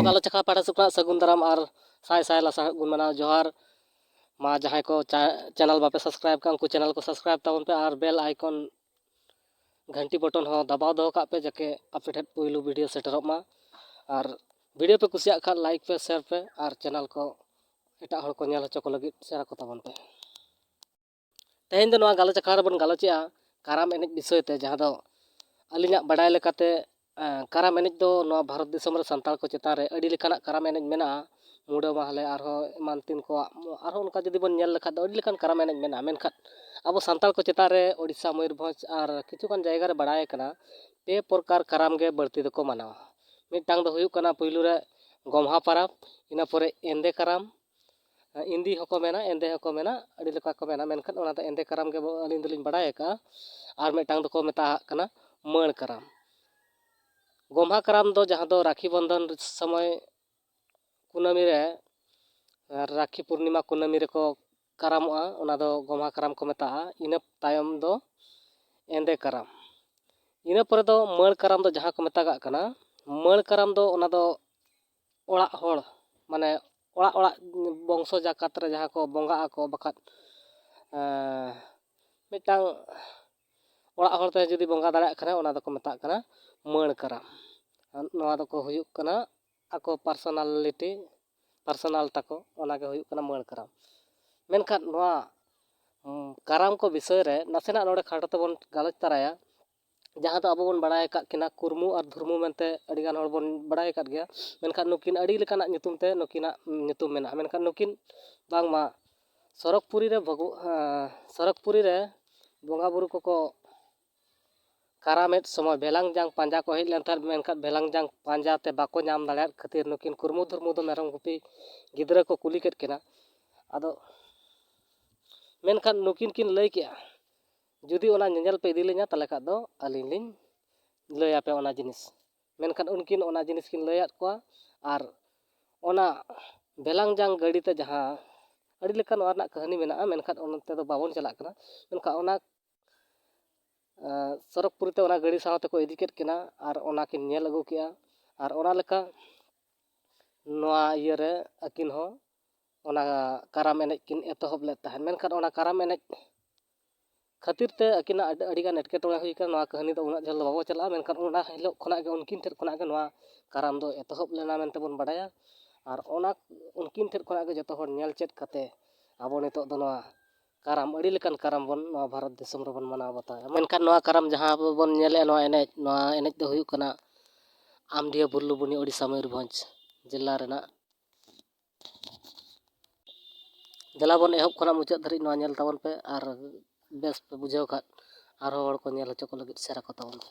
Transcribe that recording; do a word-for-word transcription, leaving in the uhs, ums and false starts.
ᱜᱟᱞᱚᱪ ᱟᱠᱷᱲᱟ ᱯᱟᱦᱴᱟ ᱥᱮᱫ ᱠᱷᱚᱱᱟᱜ ᱥᱟᱹᱜᱩᱱ ᱫᱟᱨᱟᱢ ᱟᱨ ᱥᱟᱭ ᱥᱟᱭ ᱞᱟᱥᱟᱲᱦᱮᱫ ᱜᱩᱱ ᱢᱟᱱᱟᱣ ᱡᱚᱦᱟᱨ᱾ ᱢᱟ ᱡᱟᱦᱟᱸᱭ ᱠᱚ ᱪᱟ-, channel ᱵᱟᱯᱮ subscribe ᱠᱟᱜ, ᱩᱱᱠᱩ channel ᱠᱚ subscribe ᱛᱟᱵᱚᱱ ᱯᱮ ᱟᱨ bell icon ᱜᱷᱟᱱᱴᱤ button ᱦᱚᱸ ᱫᱟᱵᱟᱣ ᱫᱚᱦᱚ ᱠᱟᱜ ᱯᱮ, ᱡᱟᱛᱮ ᱟᱯᱮ ᱴᱷᱮᱱ ᱯᱩᱭᱞᱩ video ᱥᱮᱴᱮᱨᱚᱜ ᱢᱟ᱾ ᱟᱨ video ᱯᱮ ᱠᱩᱥᱤᱭᱟᱜ ᱠᱷᱟᱱ like ᱯᱮ, share ᱯᱮ ᱟᱨ channel ᱠᱚ ᱮᱴᱟᱜ ᱦᱚᱲ ᱠᱚ ᱧᱮᱞ ᱦᱚᱪᱚ ᱠᱚ ᱞᱟᱹᱜᱤᱫ share ᱟᱠᱚ ᱛᱟᱵᱚᱱ ᱯᱮ᱾ ᱛᱮᱦᱮᱧ ᱫᱚ ᱱᱚᱣᱟ ᱜᱟᱞᱚᱪ ᱟᱠᱷᱲᱟ ᱨᱮᱵᱚᱱ ᱜᱟᱞᱚᱪᱮᱜᱼᱟ ᱠᱟᱨᱟᱢ ᱮᱱᱮᱡ ᱵᱤᱥᱚᱭ ᱛᱮ, ᱡᱟᱦᱟᱸ ᱫᱚ ᱟᱹᱞᱤᱧᱟᱜ ᱵᱟᱰᱟᱭ ᱞᱮᱠᱟᱛᱮ, ᱮᱸ, ᱠᱟᱨᱟᱢ ᱮᱱᱮᱡ ᱫᱚ ᱱᱚᱣᱟ ᱵᱷᱟᱨᱚᱛ ᱫᱤᱥᱚᱢ ᱨᱮ ᱥᱟᱱᱛᱟᱲ ᱠᱚ ᱪᱮᱛᱟᱱ ᱨᱮ ᱟᱹᱰᱤ ᱞᱮᱠᱟᱱᱟᱜ ᱠᱟᱨᱟᱢ ᱮᱱᱮᱡ ᱢᱮᱱᱟᱜᱼᱟ᱾ ᱢᱩᱰᱟᱹ ᱢᱟᱦᱞᱮ ᱟᱨᱦᱚᱸ ᱮᱢᱟᱱ ᱛᱮᱱ ᱠᱚᱣᱟᱜ, ᱟᱨᱦᱚᱸ ᱚᱱᱠᱟ ᱡᱩᱫᱤ ᱵᱚᱱ ᱧᱮᱞ ᱞᱮᱠᱷᱟᱱ ᱫᱚ ᱟᱹᱰᱤ ᱞᱮᱠᱟᱱ ᱠᱟᱨᱟᱢ ᱮᱱᱮᱡ ᱢᱮᱱᱟᱜᱼᱟ᱾ ᱢᱮᱱᱠᱷᱟᱱ ᱟᱵᱚ ᱥᱟᱱᱛᱟᱲ ᱠᱚ ᱪᱮᱛᱟᱱ ᱨᱮ ᱳᱰᱤᱥᱟ, ᱢᱚᱭᱩᱨᱵᱷᱚᱸᱡᱽ ᱟᱨ ᱠᱤᱪᱷᱩ ᱜᱟᱱ ᱡᱟᱭᱜᱟ ᱨᱮ ᱵᱟᱲᱟᱭ ᱠᱟᱱᱟ, ᱯᱮ ᱯᱨᱚᱠᱟᱨ ᱠᱟᱨᱟᱢ ᱜᱮ ᱵᱟᱹᱲᱛᱤ ᱫᱚᱠᱚ ᱢᱟᱱᱟᱣᱟ᱾ ᱢᱤᱫᱴᱟᱝ ᱫᱚ ᱦᱩᱭᱩᱜ ᱠᱟᱱᱟ ᱯᱩᱭᱞᱩ ᱨᱮ ᱜᱚᱢᱦᱟ ᱯᱟᱨᱟᱵᱽ, ᱤᱱᱟᱹ ᱯᱚᱨᱮ ᱮᱸᱫᱮ ᱠᱟᱨᱟᱢ, ᱤᱱᱫᱤ ᱦᱚᱸᱠᱚ ᱢᱮᱱᱟ, ᱮᱸᱫᱮ ᱦᱚᱸᱠᱚ ᱢᱮᱱᱟ, ᱟᱹᱰᱤ ᱞᱮᱠᱟ ᱠᱚ ᱢᱮᱱᱟ, ᱢᱮᱱᱠᱷᱟᱱ ᱚᱱᱟ ᱫᱚ ᱮᱸᱫᱮ ᱠᱟᱨᱟᱢ ᱜᱮ ᱵᱚ-, ᱟᱹᱞᱤᱧ ᱫᱚᱞᱤᱧ ᱵᱟᱲᱟᱭ ᱟᱠᱟᱫᱼᱟ᱾ ᱟᱨ ᱢᱤᱫᱴᱟᱝ ᱫᱚᱠᱚ ᱢᱮᱛᱟᱜ ᱠᱟᱱᱟ ᱢᱟᱹᱲ ᱠᱟᱨᱟᱢ᱾ ᱜᱚᱢᱦᱟ ᱠᱟᱨᱟᱢ ᱫᱚ ᱡᱟᱦᱟᱸ ᱫᱚ ᱨᱟᱠᱷᱤ ᱵᱚᱱᱫᱷᱚᱱ ᱥᱚᱢᱚᱭ ᱠᱩᱱᱟᱹᱢᱤ ᱨᱮ, ᱨᱟᱠᱷᱤ ᱯᱩᱨᱱᱤᱢᱟ ᱠᱩᱱᱟᱹᱢᱤ ᱨᱮᱠᱚ ᱠᱟᱨᱟᱢᱚᱜᱼᱟ, ᱚᱱᱟ ᱫᱚ ᱜᱚᱢᱦᱟ ᱠᱟᱨᱟᱢ ᱠᱚ ᱢᱮᱛᱟᱜᱼᱟ᱾ ᱤᱱᱟᱹ ᱛᱟᱭᱚᱢ ᱫᱚ ᱮᱸᱫᱮ ᱠᱟᱨᱟᱢ᱾ ᱤᱱᱟᱹ ᱯᱚᱨᱮ ᱫᱚ ᱢᱟᱹᱲ ᱠᱟᱨᱟᱢ ᱫᱚ ᱡᱟᱦᱟᱸ ᱠᱚ ᱢᱮᱛᱟᱜᱟᱜ ᱠᱟᱱᱟ, ᱢᱟᱹᱲ ᱠᱟᱨᱟᱢ ᱫᱚ ᱚᱱᱟ ᱫᱚ ᱚᱲᱟᱜ ᱦᱚᱲ, ᱢᱟᱱᱮ ᱚᱲᱟᱜ ᱚᱲᱟᱜ ᱵᱚᱝᱥᱚ ᱡᱟᱠᱟᱛ ᱨᱮ ᱡᱟᱦᱟᱸ ᱠᱚ ᱵᱚᱸᱜᱟᱜ ᱟᱠᱚ, ᱵᱟᱠᱷᱟᱡ, ᱮᱸ, ᱢᱤᱫᱴᱟᱝ ᱚᱲᱟᱜ ᱦᱚᱲ ᱛᱮ ᱡᱩᱫᱤ ᱵᱚᱸᱜᱟ ᱫᱟᱲᱮᱭᱟᱜ ᱠᱷᱟᱱ, ᱚᱱᱟ ᱫᱚᱠᱚ ᱢᱮᱛᱟᱜ ᱠᱟᱱᱟ ᱢᱟᱹᱲ ᱠᱟᱨᱟᱢ᱾ ᱟᱨ ᱱᱚᱣᱟ ᱫᱚᱠᱚ ᱦᱩᱭᱩᱜ ᱠᱟᱱᱟ ᱟᱠᱚ personality, personal ᱛᱟᱠᱚ, ᱚᱱᱟᱜᱮ ᱦᱩᱭᱩᱜ ᱠᱟᱱᱟ ᱢᱟᱹᱲ ᱠᱟᱨᱟᱢ᱾ ᱢᱮᱱᱠᱷᱟᱱ ᱱᱚᱣᱟ, ᱩᱸ, ᱠᱟᱨᱟᱢ ᱠᱚ ᱵᱤᱥᱚᱭ ᱨᱮ ᱱᱟᱥᱮᱱᱟᱜ ᱱᱚᱰᱮ ᱠᱷᱟᱴᱚ ᱛᱮᱵᱚᱱ ᱜᱟᱞᱚᱪ ᱛᱟᱨᱟᱭᱟ᱾ ᱡᱟᱦᱟᱸ ᱫᱚ ᱟᱵᱚ ᱵᱚᱱ ᱵᱟᱲᱟᱭ ᱟᱠᱟᱫ ᱠᱤᱱᱟ ᱠᱩᱨᱢᱩ ᱟᱨ ᱫᱷᱩᱨᱢᱩ ᱢᱮᱱᱛᱮ ᱟᱹᱰᱤᱜᱟᱱ ᱦᱚᱲ ᱵᱚᱱ ᱵᱟᱲᱟᱭ ᱟᱠᱟᱫ ᱜᱮᱭᱟ, ᱢᱮᱱᱠᱷᱟᱱ ᱱᱩᱠᱤᱱ ᱟᱹᱰᱤ ᱞᱮᱠᱟᱱᱟᱜ ᱧᱩᱛᱩᱢ ᱛᱮ ᱱᱩᱠᱤᱱᱟᱜ ᱧᱩᱛᱩᱢ ᱢᱮᱱᱟᱜᱼᱟ᱾ ᱢᱮᱱᱠᱷᱟᱱ ᱱᱩᱠᱤᱱ ᱵᱟᱝᱢᱟ ᱥᱚᱨᱚᱜᱽᱯᱩᱨᱤ ᱨᱮ ᱵᱷᱚᱜᱚ-, ᱮᱸ, ᱥᱚᱨᱚᱜᱽᱯᱩᱨᱤ ᱨᱮ ᱵᱚᱸᱜᱟᱼᱵᱩᱨᱩ ᱠᱚᱠᱚ ᱠᱟᱨᱟᱢᱮᱫ ᱥᱚᱢᱚᱭ ᱵᱷᱮᱞᱟᱝ ᱡᱟᱝ ᱯᱟᱸᱡᱟ ᱠᱚ ᱦᱮᱡ ᱞᱮᱱ ᱛᱟᱦᱮᱸᱫ, ᱢᱮᱱᱠᱷᱟᱱ ᱵᱷᱮᱞᱟᱝ ᱡᱟᱝ ᱯᱟᱸᱡᱟ ᱛᱮ ᱵᱟᱠᱚ ᱧᱟᱢ ᱫᱟᱲᱮᱭᱟᱫ ᱠᱷᱟᱹᱛᱤᱨ ᱱᱩᱠᱤᱱ ᱠᱩᱨᱢᱩ ᱫᱷᱩᱨᱢᱩ ᱫᱚ ᱢᱮᱨᱚᱢ ᱜᱩᱯᱤ ᱜᱤᱫᱽᱨᱟᱹ ᱠᱚ ᱠᱩᱞᱤ ᱠᱮᱫ ᱠᱤᱱᱟ᱾ ᱟᱫᱚ ᱢᱮᱱᱠᱷᱟᱱ ᱱᱩᱠᱤᱱ ᱠᱤᱱ ᱞᱟᱹᱭ ᱠᱮᱜᱼᱟ, ᱡᱩᱫᱤ ᱚᱱᱟ ᱧᱮᱧᱮᱞ ᱯᱮ ᱤᱫᱤ ᱞᱤᱧᱟ, ᱛᱟᱦᱚᱞᱮ ᱠᱷᱟᱱ ᱫᱚ ᱟᱹᱞᱤᱧ ᱞᱤᱧ ᱞᱟᱹᱭ ᱟᱯᱮ ᱚᱱᱟ ᱡᱤᱱᱤᱥ᱾ ᱢᱮᱱᱠᱷᱟᱱ ᱩᱱᱠᱤᱱ ᱚᱱᱟ ᱡᱤᱱᱤᱥ ᱠᱤᱱ ᱞᱟᱹᱭᱟᱫ ᱠᱚᱣᱟ᱾ ᱟᱨ ᱚᱱᱟ ᱵᱷᱮᱞᱟᱝ ᱡᱟᱝ ᱜᱟᱹᱰᱤ ᱛᱮ ᱡᱟᱦᱟᱸ ᱟᱹᱰᱤ ᱞᱮᱠᱟ ᱱᱚᱣᱟ ᱨᱮᱱᱟᱜ ᱠᱟᱹᱦᱱᱤ ᱢᱮᱱᱟᱜᱼᱟ, ᱢᱮᱱᱠᱷᱟᱱ ᱚᱱᱛᱮ ᱫᱚ ᱵᱟᱵᱚᱱ ᱪᱟᱞᱟᱜ ᱠᱟᱱᱟ᱾ ᱢᱮᱱᱠᱷᱟᱱ ᱚᱱᱟ, ᱟᱸ, ᱥᱚᱨᱚᱜᱽᱯᱩᱨᱤ ᱛᱮ ᱚᱱᱟ ᱜᱟᱹᱰᱤ ᱥᱟᱶ ᱛᱮᱠᱚ ᱤᱫᱤ ᱠᱮᱫ ᱠᱤᱱᱟ ᱟᱨ ᱚᱱᱟ ᱠᱤᱱ ᱧᱮᱞ ᱟᱹᱜᱩ ᱠᱮᱜᱼᱟ᱾ ᱟᱨ ᱚᱱᱟ ᱞᱮᱠᱟ ᱱᱚᱣᱟ ᱤᱭᱟᱹᱨᱮ ᱟᱹᱠᱤᱱ ᱦᱚᱸ ᱚᱱᱟ ᱠᱟᱨᱟᱢ ᱮᱱᱮᱡ ᱠᱤᱱ ᱮᱛᱚᱦᱚᱵ ᱞᱮᱫ ᱛᱟᱦᱮᱸᱫ᱾ ᱢᱮᱱᱠᱷᱟᱱ ᱚᱱᱟ ᱠᱟᱨᱟᱢ ᱮᱱᱮᱡ ᱠᱷᱟᱹᱛᱤᱨ ᱛᱮ ᱟᱹᱠᱤᱱᱟᱜ ᱟᱹᱰᱤ, ᱟᱹᱰᱤᱜᱟᱱ ᱮᱴᱠᱮᱴᱚᱬᱮ ᱦᱩᱭ ᱠᱟᱱᱟ᱾ ᱱᱚᱣᱟ ᱠᱟᱹᱦᱱᱤ ᱫᱚ ᱩᱱᱟᱹᱜ ᱡᱷᱟᱹᱞ ᱫᱚ ᱵᱟᱵᱚ ᱪᱟᱞᱟᱜᱼᱟ, ᱢᱮᱱᱠᱷᱟᱱ ᱚᱱᱟ ᱦᱤᱞᱳᱜ ᱠᱷᱚᱱᱟᱜ ᱜᱮ ᱩᱱᱠᱤᱱ ᱴᱷᱮᱱ ᱠᱷᱚᱱᱟᱜ ᱜᱮ ᱱᱚᱣᱟ ᱠᱟᱨᱟᱢ ᱫᱚ ᱮᱛᱚᱦᱚᱵ ᱞᱮᱱᱟ ᱢᱮᱱᱛᱮ ᱵᱚᱱ ᱵᱟᱰᱟᱭᱟ᱾ ᱟᱨ ᱚᱱᱟ ᱩᱱᱠᱤᱱ ᱴᱷᱮᱱ ᱠᱷᱚᱱᱟᱜ ᱜᱮ ᱡᱚᱛᱚ ᱦᱚᱲ ᱧᱮᱞ ᱪᱮᱫ ᱠᱟᱛᱮ ᱟᱵᱚ ᱱᱤᱛᱚᱜ ᱫᱚ ᱱᱚᱣᱟ ᱠᱟᱨᱟᱢ, ᱟᱹᱰᱤ ᱞᱮᱠᱟᱱ ᱠᱟᱨᱟᱢ ᱵᱚᱱ ᱱᱚᱣᱟ ᱵᱷᱟᱨᱚᱛ ᱫᱤᱥᱚᱢ ᱨᱮᱵᱚᱱ ᱢᱟᱱᱟᱣ ᱵᱟᱛᱟᱣᱮᱫᱼᱟ᱾ ᱢᱮᱱᱠᱷᱟᱱ ᱱᱚᱣᱟ ᱠᱟᱨᱟᱢ ᱡᱟᱦᱟᱸ ᱟᱵᱚ ᱵᱚᱱ ᱧᱮᱞᱮᱫᱼᱟ, ᱱᱚᱣᱟ ᱮᱱᱮᱡ, ᱱᱚᱣᱟ ᱮᱱᱮᱡ ᱫᱚ ᱦᱩᱭᱩᱜ ᱠᱟᱱᱟ ᱟᱢᱰᱤᱦᱟ ᱵᱷᱩᱞᱞᱩᱵᱩᱱᱤ, ᱳᱰᱤᱥᱟ, ᱢᱚᱭᱩᱨᱵᱷᱚᱸᱡᱽ ᱡᱮᱞᱟ ᱨᱮᱱᱟᱜ᱾ ᱫᱮᱞᱟ ᱵᱚᱱ ᱮᱦᱚᱵ ᱠᱷᱚᱱᱟᱜ ᱢᱩᱪᱟᱹᱫ ᱫᱷᱟᱹᱨᱤᱡ ᱱᱚᱣᱟ ᱧᱮᱞ ᱛᱟᱵᱚᱱ ᱯᱮ, ᱟᱨ ᱵᱮᱥ ᱯᱮ ᱵᱩᱡᱷᱟᱹᱣ ᱠᱷᱟᱱ ᱟᱨᱦᱚᱸ ᱦᱚᱲ ᱠᱚ ᱧᱮᱞ ᱦᱚᱪᱚ ᱠᱚ ᱞᱟᱹᱜᱤᱫ ᱥᱮᱭᱟᱨ ᱟᱠᱚ ᱛᱟᱵᱚᱱ ᱯᱮ᱾